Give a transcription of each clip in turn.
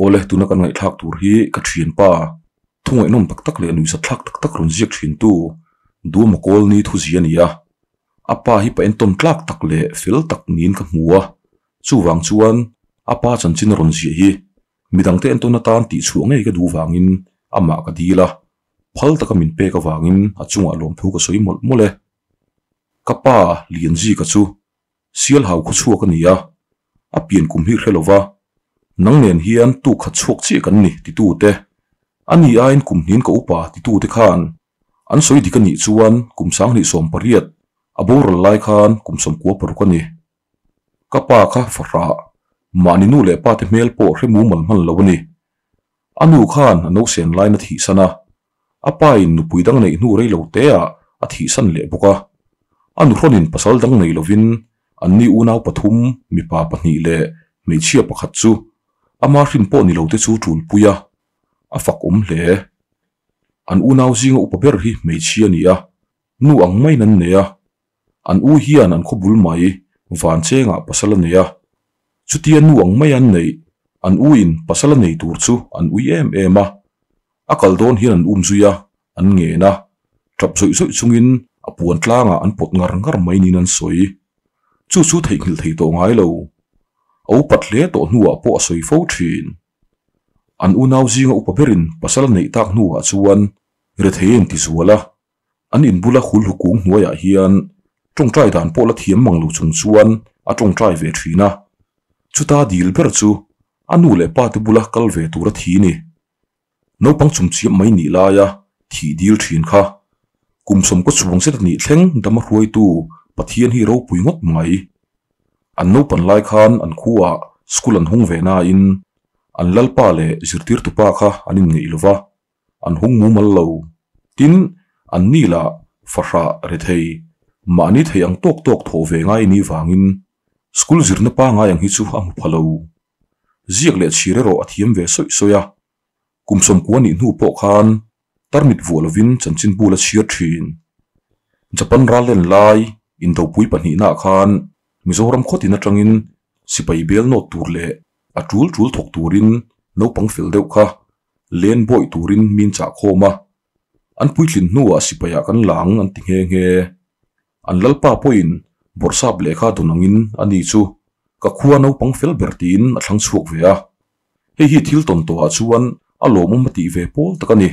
Awle, tuna kan ngaihthlak tur hi ka thianpa, thu ngaihnawm tak tak leh nuihzatthlak tak tak rawn ziak thintu Duama Kawlni thuzi a ni a. A pa hi pa entawn tlak tak leh fel tak niin ka hmu a, chuvang chuan a pa chanchin a rawn ziah hi midangte entawn atan tihchhuah ngei ka duh vangin amah ka dil a, phal taka min pek avangin a chungah lawmthu ka sawi mawlh mawlh e. Ka pa Lianzika chu Sialhau khaw chhuak a ni a, a pian kum hi hre lova, nang nen hian tuk khat chhuak chiah kan ni titu te, a ni aiin kum hnin ka upa titu te khan an sawi dik a nih chuan kum 2018 a boral lai khan kum 96 a ni. Ka pa kha fahrah, mahni nu leh pa te hmel pawh hre mumal hman lo a ni. A nu khan a nausen lain a thihsan a, a pa in nupui dang neih hnu rei lo te ah a thihsan leh bawk a. A nuhrawnin pasal dang nei lovin anni unau pathum, mipa pahnih leh hmeichhia pakhat chu ama hrin pawh ni lo te chu tul pui a, a fak awm hle. An unau zinga upa ber hi hmeichhia a ni a, nu ang maiin an nei a. An u hian an khaw bul mai van chengah pasal a nei a, chutia nu ang mai an neih, an u in pasal a nei tur chu an ui em em a. A kal dawn hian an um zui a, an ngen a, tap zawih zawih chungin a puan tlangah an pawt ngar ngar mai niin an sawi. Chu chu theihnghilh thei tawh ngai lo. A upat hle tawh hnuah pawh a sawi fo thin. An unau zinga upa berin pasal a neih tak hnuah chuan rethei a intizual a, An inbula hul hukung hnuaiah hian tawngtai dan pawh la thiam mang lo chung chuan a tawngtai ve thin a. Chuta dil ber chu a nu leh pa te bula kal ve tura thi ni. Naupang chumchiap mai nih laia thih dil thin kha kum sawmkaw chuang zet a nih thleng dama hruaitu Pathian hi ropui ngawt mai. An naupan lai khan an khuaah school an hung ve nain an lalpa leh zirtirtupa kha an inngeih lova. An hung mumal lo. Tin, an ni lah fahrah rethei, mahni thei ang tawk tawk thawh ve ngai ni vangin school zirna pangai ang hi chu a hmu pha lo. Ziak leh chhir erawh a thiam ve sawih sawih a. Kum 90 nih hnu pawh khan tarmit vuah lovin chanchin bul a chhiar thin. Japan ral len lai indopui pahnihnaah khan Mizoram khawtin atangin sipai bel nawt tur leh a tul tul thawk turin naupang fel deuh kha Len bawih turin min chah khawm a, an puitlin hnuah sipaiah kan la ang an ti nghe nghe. An lalpa pawhin bawrhsap lehkha dawn angin a ni chu ka khua naupang fel ber tiin a thlang chhuak ve a. Hei hi thil tawn tawhah chuan a lawmawm a tih ve pawl tak a ni.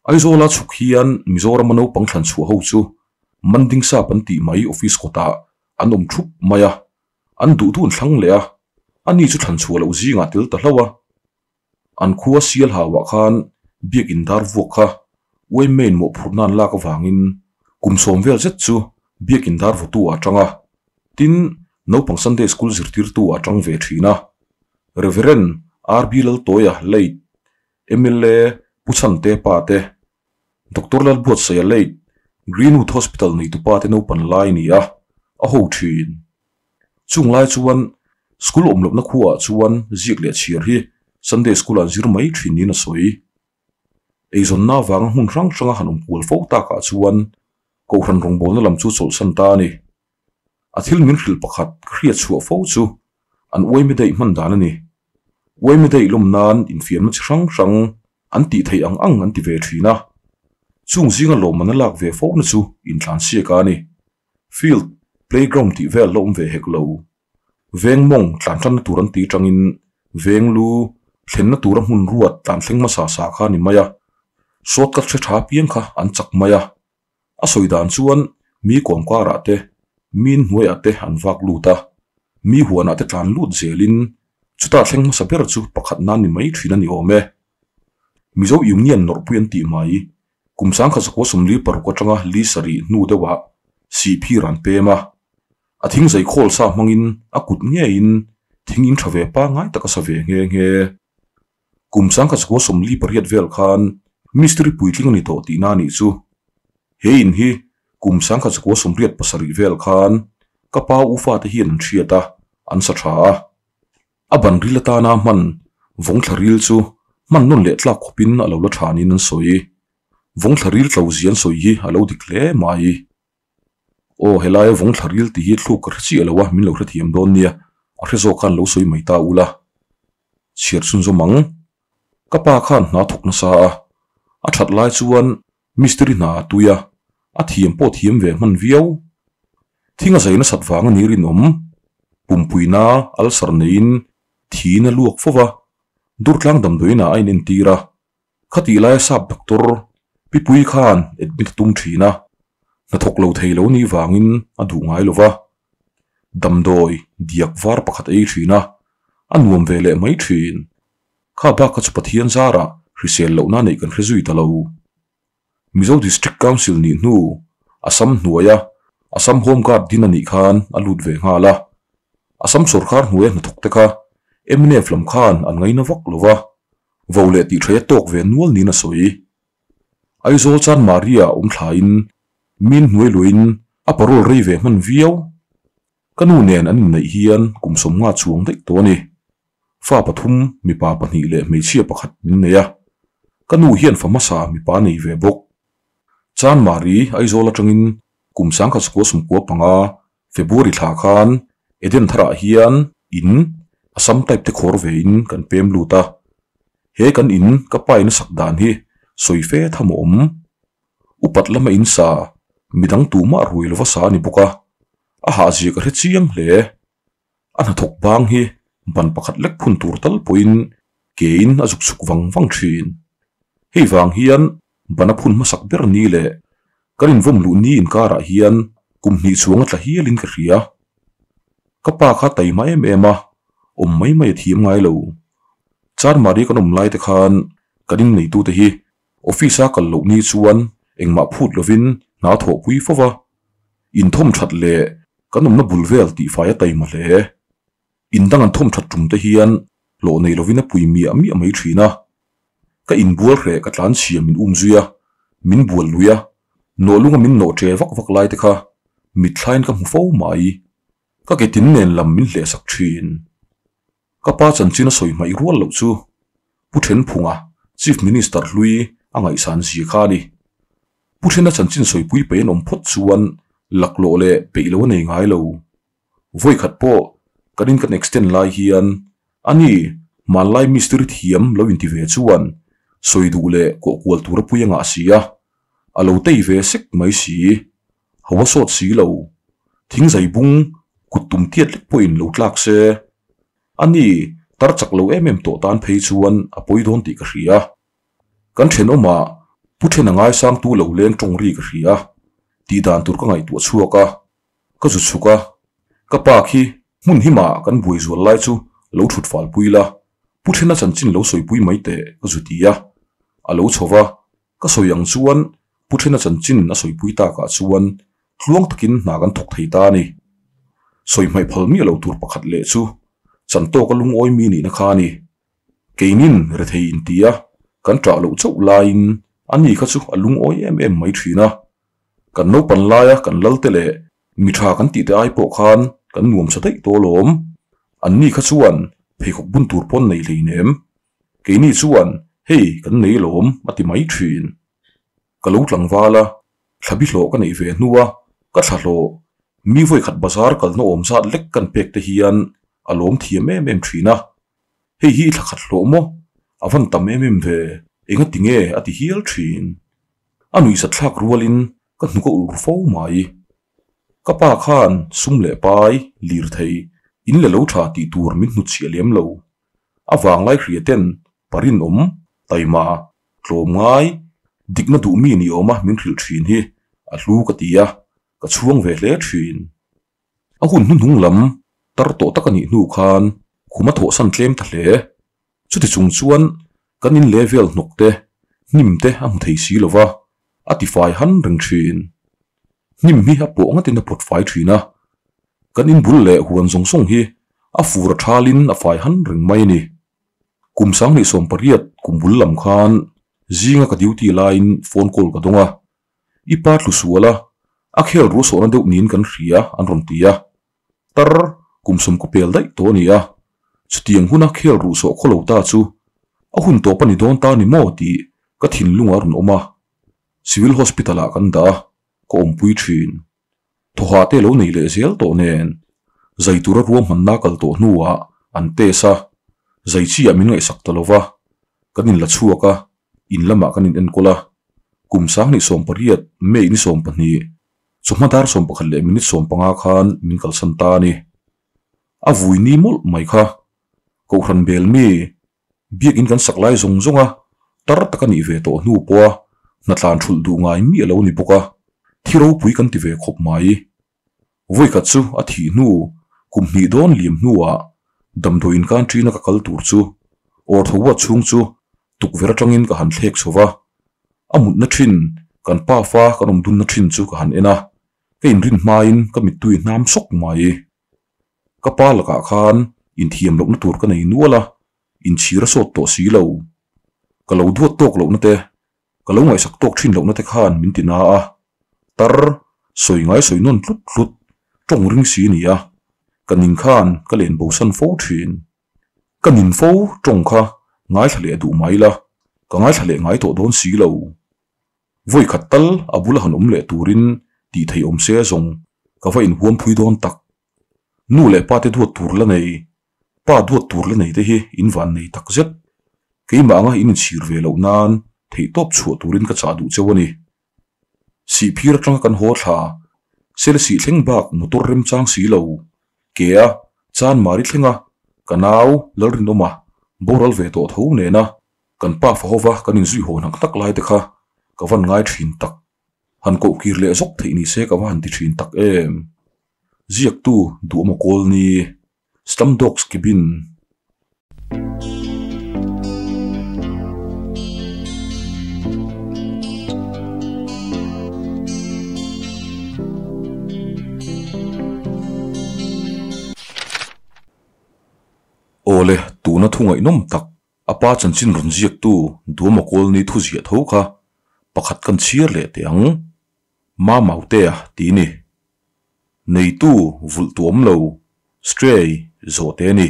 Aizawla chhuk hian Mizorama naupang thlan chhuah ho chu Manding Sap an tih mai office kawtah an awm thup mai a, an duh duh an thlang leh a, ani chu thlan chhuah loh zingah tel ta hlauh a. An khua Sialhauah khan biakin dar vuak kha Uaimmain mawhphurhna an lak avangin kum sawm vel zet chu biakin dar vawtu ah atang a, tin, naupang Sunday School zirtirtu ah atang ve thin a. Reverend RB Laltawia late mla Pu Chhante pa te, Doctor Lalbuatsaia late Greenwood Hospital neitupa te naupan lai a ni a, a ho thin. Chung lai chuan school awm lohna khuaah chuan ziak leh chhiar hi Sunday school ah zir mai thin niin a sawi. Eizawnna avanga hmun hrang hranga han awm kual fo takah chuan Kohhran rawngbawlna lam chu chawlhsan ta a ni. A thil min hrilh pakhat ka hriat chhuah fo chu an uaimi daih hman dan a ni. Uaimi daih lawm nan infiamna chi hrang hrang an tih theih ang ang an ti ve thin a. Chung zinga lawmman a lak ve fona chu intlansiak a ni. Field, playground tih vel la awm ve hek lo. Veng mawng tlan tanna tur an ti tangin veng lu thlenna tura hmun ruat tlan thleng hmasa sa kha a ni mai a. Shortcut hre tha piang kha an chak mai a. A sawi dan chuan mi kawmkarah te, mi inhnuaiah te an vak lut a. Mi huanah te tlan lut zelin chuta thleng hmasa ber chu pakhat nan ni mai thin a ni awm e. Mizo Union nawrhpui an tih mai Kum 1946 atanga li sarih hnu deuhah sihphir an pem a, a thing zai khawl sa hmangin a kut ngeiin thing in tha ve pangngai tak a sa ve nghe nghe. Kum 1948 vel khan mistiri puitling a ni tawh tihna a nih chu. He in hi kum 1987 vel khan ka pa u fate hian an hriat a, an sa tha a. A ban ril atana hman vawngthla ril chu hman nawn leh tlak khawpin a lo la tha niin an sawi. Vawngthla ril tlo zia an sawi hi a lo dik hle mai. Aw, helaia vawngthla ril tih hi thluk ka hre chiah lo a, min lo hrethiam dawn nia, a hre zawk khan lo sawi mai ta ula. Chhiar chhunzawm ang. Ka pa khan hna thawk nasa a, a that lai chuan mistiri hna a tui a, a thiam pawh thiam ve hman viau. Thing a zai nasat vang a ni rinawm. Pumpuina ulcer neiin thiin a luak fo va, Durtlang damdawiinah a inentir a. Khatih laia sap doctor Pipui khan admit a tum thin a, hnathawk lo thei lo nih vangin a duh ngai lo va. Damdawi diak var pakhat a ei thin a, a nuam ve leh mai thin. Kha bak kha chu Pathian zarah hrisel lohna neih kan hre zui ta lo. Mizo District Council nih hnu Assam hnuaia Assam Home Guard din a nih khan a lut ve nghal a. Assam sawrkar hnuaia hnathawk te kha mnf lam khan an ngaina vak lo va, vo leh tih thaia tawk ve nual niin a sawi. Aizawl chan Maria awm thlain min hnuai luain a parole rei ve hman viau. Ka nu nen an inneih hian kum 50 chuang daih tawh a ni. Fa pathum, mipa pahnih leh hmeichhia pakhat min nei a. Ka nu hian fa hmasa mipa nei ve bawk. Chan Mari Aizawl atangin kum 1995 February thla khan Eden tharah hian in Assam type te khawr ve in kan pem lut a. He kan in ka pa in a sak dan hi sawi fe tham a awm. Upat lama in sa midang tumah ruai lova sa a ni bawk a, a hahzia ka hre chiang hle. A hnathawk bang hi ban pakhat lek phun tur tal pawhin kein a zuk chhuk vang vang thin. Hei vang hian ban a phun hmasak ber ni leh kan invawm luh ni inkarah hian kum hnih chuang a tla hialin ka hria. Ka pa kha taima em em a, awm mai mai a thiam ngai lo. Chanmari kan awm lai te khan kan inneitute hi Office a kal loh ni chuan engmah phut lovin hna thawhpui fo va, inthawm that leh kan awmna bul vel tihfai a taima hle. In dang an thawm that tum te hian hlawh nei lovin a pui miah miah mai thin a. Ka inbual hreh ka tlan chhia min um zui a, min bual lui a, nawhlunga min nawh che vak vak lai te kha mitthlain ka hmu fo mai. Ka ke tin nen lam min hlehsak thin. Ka pa chanchin a sawi hmaih rual loh chu Pu Thenphunga, Chief Minister hlui a ngaihsan zia kha a ni. Pu Thena chanchin sawipui peih an awm phawt chuan laklawh leh peih lo a nei ngai lo. Vawikhat pawh kan in kan extend lai hian ani hmanlai mistiri thiam lo inti ve chuan sawi duh leh kawh kual tur a pui a ngah si a, a lo tei ve sek mai si. Ho a sawt si lo. Thingzai bung kut tum tiat lek pawhin lo tlak se. A ni, tar chak lo em em tawh tan phei chuan a pawi dawn tih ka hria. Kan thenawmah Pu Thena ngaisangtu lo leng tawng ri ka hria. Tih dan tur ka ngaihtuah chhuak a, ka zu chhuk a. Ka pa khi hmun himah kan buai zual lai chu lo thut fal pui la, Pu Thena chanchin lo sawipui mai teh ka zu ti a. A lo chho va, Ka sawi ang chuan Pu Thena chanchin a sawipui takah chuan tluang takin hna kan thawk thei ta a ni. Sawi hmaih phal miah lo tur pakhat leh chu chan tawka lungawi mi nihna kha a ni. Keinin rethei intia kan ṭah loh chauh laiin ani kha chu a lungawi em em mai ṭhin a. Kan naupan laia kan lalte leh mi ṭha kan tihte ai pawh khan kan nuam sa daih tawh alawm. Anni kha chuan pheikhawk bun tur pawn nei hleinem. Keini chuan hei kan nei lawm a ti mai thin. Ka lo tlangval a, thlabi hlawh ka neih ve hnua ka thla hlawh mi vawikhat bazar kalna awm zat lek kan pek te hian a lawm thiam em em thin a. Hei hi thla khat hlawh maw? A van tam em em ve, enga ti nge a ti hial thin. A nuihzat thlak rualin ka hnuk a ulh ru fo mai. Ka pa khan sum leh pai, lirthei, in le lo tha tih tur min hnutchhiah lem lo. A vanglai hria ten parinawm, taima, tlawmngai, dikna duh mi ni awma min hrilh thin hi a hlu ka ti a, ka chhuang ve hle thin. A hun hnuhnung lam tar tawh tak a nih hnu khan khum a thawhsan tlem ta hle. Chuti chung chuan kan in level hnawk te, hnim te a hmu thei si lo va, a tifai han reng thin. Hnim hi a pawh ngatin a pawt fai thin a, kan in bul leh huan zawng zawng hi a fur a thalin a fai han reng mai a ni. Kum 2018 kum bul lam khan zinga ka duty laiin phone call ka dawng a, I pa tlu sual a, a khel ruah sawhna deuh niin kan hria an rawn ti a. Tar kum sawm ka pel daih tawh a ni a, chutiang huna khel ruh sawh khaw lo ta chu a hun tawp a ni dawn ta ni maw tih ka thinlungah a rawn awm a. Civil Hospital ah kan dah a, ka awmpui thin. Thawhah te lo nei leh zel tawh nen, zai tura ruahmanna kal tawh hnuah an test a. Zai chi ah min ngaihsak ta lo va, kan in la chhuak a, in lamah kan in enkawl a. Kum 2018 May ni 12, chawhma dar 11 leh minute 15 khan min kalsan ta a ni. A vui ni mawlh mai kha. Kohhran bel mi, biakin kan sak lai zawng zawng a, tar tak a nih ve tawh hnu pawha hnatlan thulh duh ngai miah lo a ni bawk a, thi ropui kan ti ve khawp mai. Vawikhat chu a thih hnu kum hnih dawn liam hnuah damdawiin kan ṭina ka kal tur chu awrtho buat chhung chu tukverh aṭangin ka han thlek chho va, a mutna ṭhin kan pafa kan awm dunna ṭhin chu ka han en a, ka inrin hmain ka mittui hnam sawk mai. Ka pa lakah khan inthiam lohna tur ka nei nual a, inchhir a sawt tawh si lo. Ka lo duat tawk lohna te, ka lo ngaihsak tawk thin lohna te khan min ti na a, tar sawi ngai sawi nawn tlut tlut tawng ring si a ni a, ka ning khan ka len bosan fo thin. Ka nin fo tawng kha ngaithla leh duh mai la, ka ngaithla leh ngai tawh dawn si lo. Vawi khat tal a bula han awm leh turin tih theih awm se zawng ka va inhuam phui dawn tak. Nu leh pa te duat tur la nei, pa duat tur la nei te hi in van nei tak zet. Keimah anga in inchhir ve loh nan theihtawp chhuah turin ka chah duh cheu a ni. Sihphir atanga kan haw thla, Selsih thleng bak motor remchang si lo, ke a Chanmari thlenga ka nau Lalrinawma boral ve tawh tho nena Kan pa fahova kan inzui haw hnak hnak lai te kha ka van ngai thin tak. Han koh kir leh zawk theih ni se ka va han ti thin tak em. Ziaktu Duhawma Kawlni, Slumdogs Cabin. Awle, tuna thu ngaihnawm tak A pa chanchin rawn ziaktu Duama Kawlni thu ziah tho kha pakhat kan chhiar leh teh ang. Ma Mautea ti ni. Neitu vulh tu awm lo, stray, zawh te ni.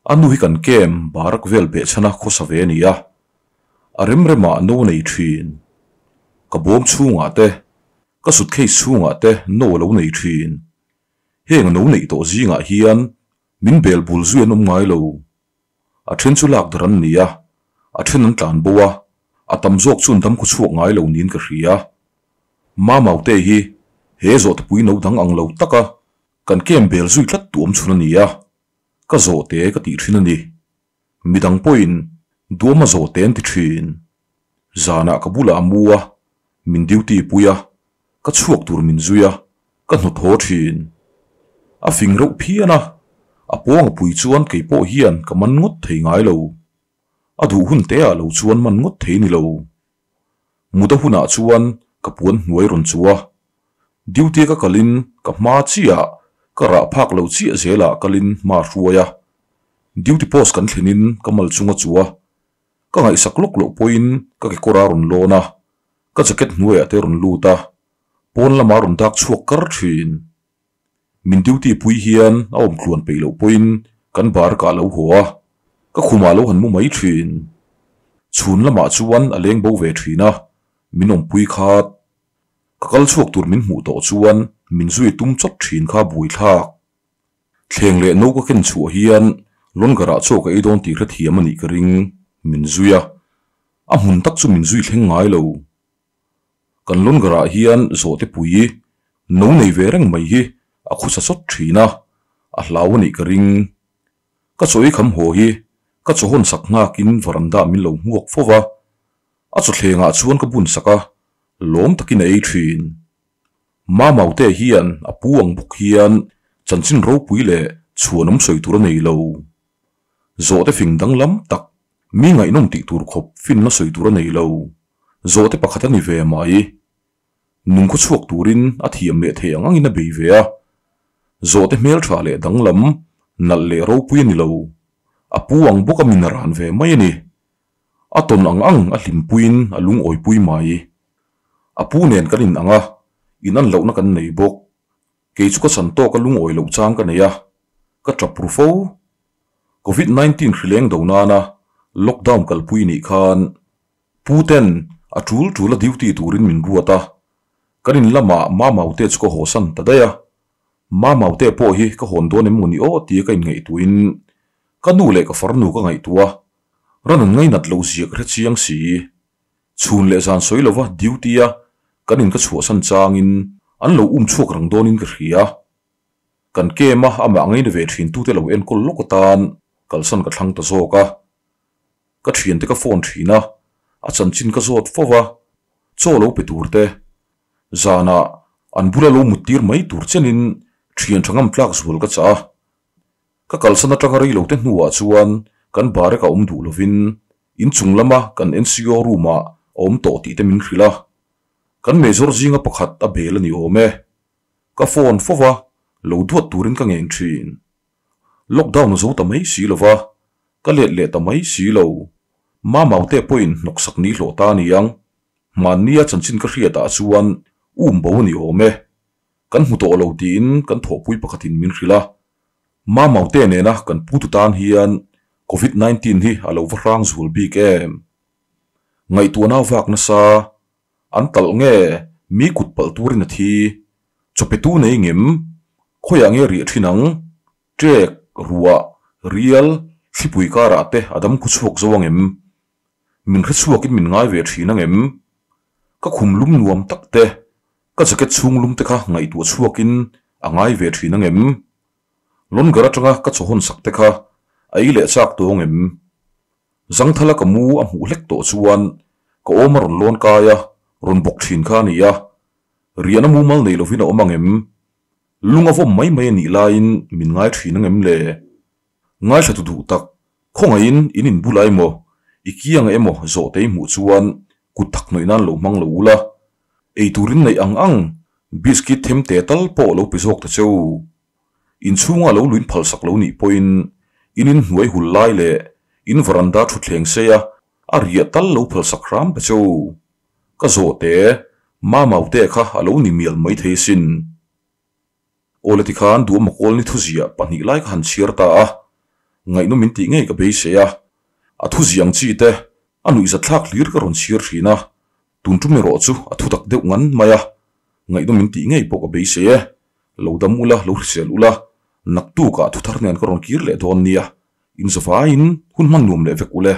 A nu hi kan kem barak vel behchhana khawsa ve a ni a. A rem remah no a nei thin. Ka bawm chhungah te, ka suitcase chhungah te no a lo nei thin. Heng a no neih tawh zingah hian min bel bul zui an awm ngai lo. A then chu lak dar an ni a, a then an tlan bo a, a tam zawk chu an dam khaw chhuak ngai lo niin ka hria. Mamaute hi he zawhtepui no dang ang lo taka kan kem bel zui tlat tu awm chhun a ni a, ka zawhte ka tih thin a ni. Midang pawhin duama zawhte an ti thin. Zanah ka bulah a mu a, min duty pui a, ka chhuak tur min zui a, ka hnawt haw thin. A fing reuh phian a, a pawng a pui chuan kei pawh hian ka man ngawt thei ngai lo. A duh hun te ah lo chuan man ngawt thei ni lo. Mut a hunah chuan ka puan hnuai rawn chu a, duty ka kalin ka hma chiah ka rah phak lo chiah zelah kalin hma hruai a, duty post kan thlenin ka mal chunga chu a, Ka ngaihsak lawk loh pawhin ka kekawr a rawn lawn a, ka jacket hnuaiah te rawn lut a, pawn lama rawn dak chhuak kar thin. Min duty pui hian a awm tluan peih loh pawhin kan barakah a lo haw a, ka khumah a lo han mu mai thin. Chhun lamah chuan a leng bo ve thin a, min awmpui khat. Ka kal chhuak tur min hmuh tawh chuan min zui tum chawt thin kha buaithlak. Thleng leh no ka ken chhuah hian Longarah chaw ka ei dawn tih hrethiam a nih ka ring, min zui a. A hmun tak chu min zui thleng ngai lo. Kan Longarah hian zawhte pui no nei ve reng mai hi a khusa chawt thin a, a hlau a nih ka ring. Ka chaw ei kham haw hi ka chaw hawn sak nghakin varanda min lo hmuak fo va, a chawthlengah chuan ka bun sak a, lawm takin a ei thin. Mamaute hian a pu ang bawk hian chanchin ropui leh chhuanawm sawi tur a nei lo. Zawhte fing danglam tak, mi ngaihnawm tih tur khawp finna sawi tur a nei lo. Zawhte pakhat a ni ve mai. Nungkhaw chhuak turin a thiam leh thei ang angin a bei ve a. Zawhte hmeltha leh danglam, nalh leh ropui a ni lo. A pu ang bawk a min a ran ve mai a ni. A tawn ang ang a hlimpuiin a lungawipui mai. A pu nen kan in ang a, in an lohna kan nei bawk. Kei chu ka chan tawk a lungawi loh chang ka nei a, ka tap ru fo. Covid 19 hrileng do nana lockdown kalpui nih khan pu ten a tul tul a duty turin min ruat a, kan in lamah Mamaute chu ka hawsan ta daih a. Mamaute pawh hi ka hawn dawn em maw ni aw tia ka inngaihtuahin. Ka nu leh ka farnu ka ngaihtuah a, ran an ngainat loh zia ka hre chiang si. Chhun leh zan sawi lova duty a kan in ka chhuahsan changin an lo um chhuak rang dawnin ka hria. Kan kem a amah ngaina ve thin tute lo enkawl lawk atan kalsan ka thlang ta zawk a. Ka thiante ka phone thin a, a chanchin ka zawt fo va, chaw lo pe tur te, zanah an bula lo mut tir mai tur chenin thian tha ngam tlak zual ka chah a. Ka kalsan atanga rei lo te hnuah chuan kan barek a awm duh lovin inchung lama kan NCO room ah a awm tawh tih te min hrilh a. Kan major zinga pakhat a bel a ni awm e. Ka phone fo va, lo duat turin ka ngen thin. Lockdown a zo ta mai si lo va, ka let leh ta mai si lo. Mamaute pawhin hnawksak ni hlawh ta a ni ang. Hmannia chanchin ka hriatah chuan um bo a ni awm e. Kan hmu tawh lo tiin kan thawhpui pakhatin min hrilh a. Mamaute nena kan putu tan hian Covid 19 hi a lo va hrang zual bik em? Ngaihtuahna vak nasa An talh nge mi kut palh turin a thi? Chawpetu nei ngem? Khawiah nge riah thin ang? Ṭek, ruah, rial, thlipui karah te a dam khu chhuak zo angem? Min hre chhuakin min ngai ve thin angem? Ka khum lum nuam tak te, ka jacket chhung lum te kha ngaihtuah chhuakin a ngai ve thin angem? Lawngar atanga ka chaw hawn sak te kha a ei leh chak tawh angem? Zangthala ka mu a hmuh hlek tawh chuan ka awm a rawn lawn kai a, rawn bawk thin kha a ni a. Riahna mumal nei lovin a awm ang em? Lung a vawm mai mai a nih laiin min ngai thin ang em le? Ngaithla tu duh tak, khawngaihin in inbula emaw, i kianga emaw zawhte i hmuh chuan kut thak hnawih nan lo hmang lo ula. Ei turin neih ang ang, biscuit them te tal pawh lo pe zawk ta che u. Inchhunga lo luin phalsak lo nih pawhin in inhnuai hul lai leh in varanda thutthleng seia a riah tal lo phalsak hram ta che u. Ka zawhte, Mamaute kha a lo ni mial maithei sin. Awle tikhan Duama Kawlni thuziah pahnih lai ka han chhiar ta a, ngaihnawm min tih ngei ka beisei a. A thuziah ang chi te, a nuihzatthlak hlir ka rawn chhiar thin a, tun tum erawh chu a thutak deuh ngan mai a, ngaihnawm min tih ngei pawh ka beisei e. Lo dam ula, lo hrisel ula, naktukah thuthar nen ka rawn kir leh dawn nia, inzavaiin hun hman nuam leh vek ule.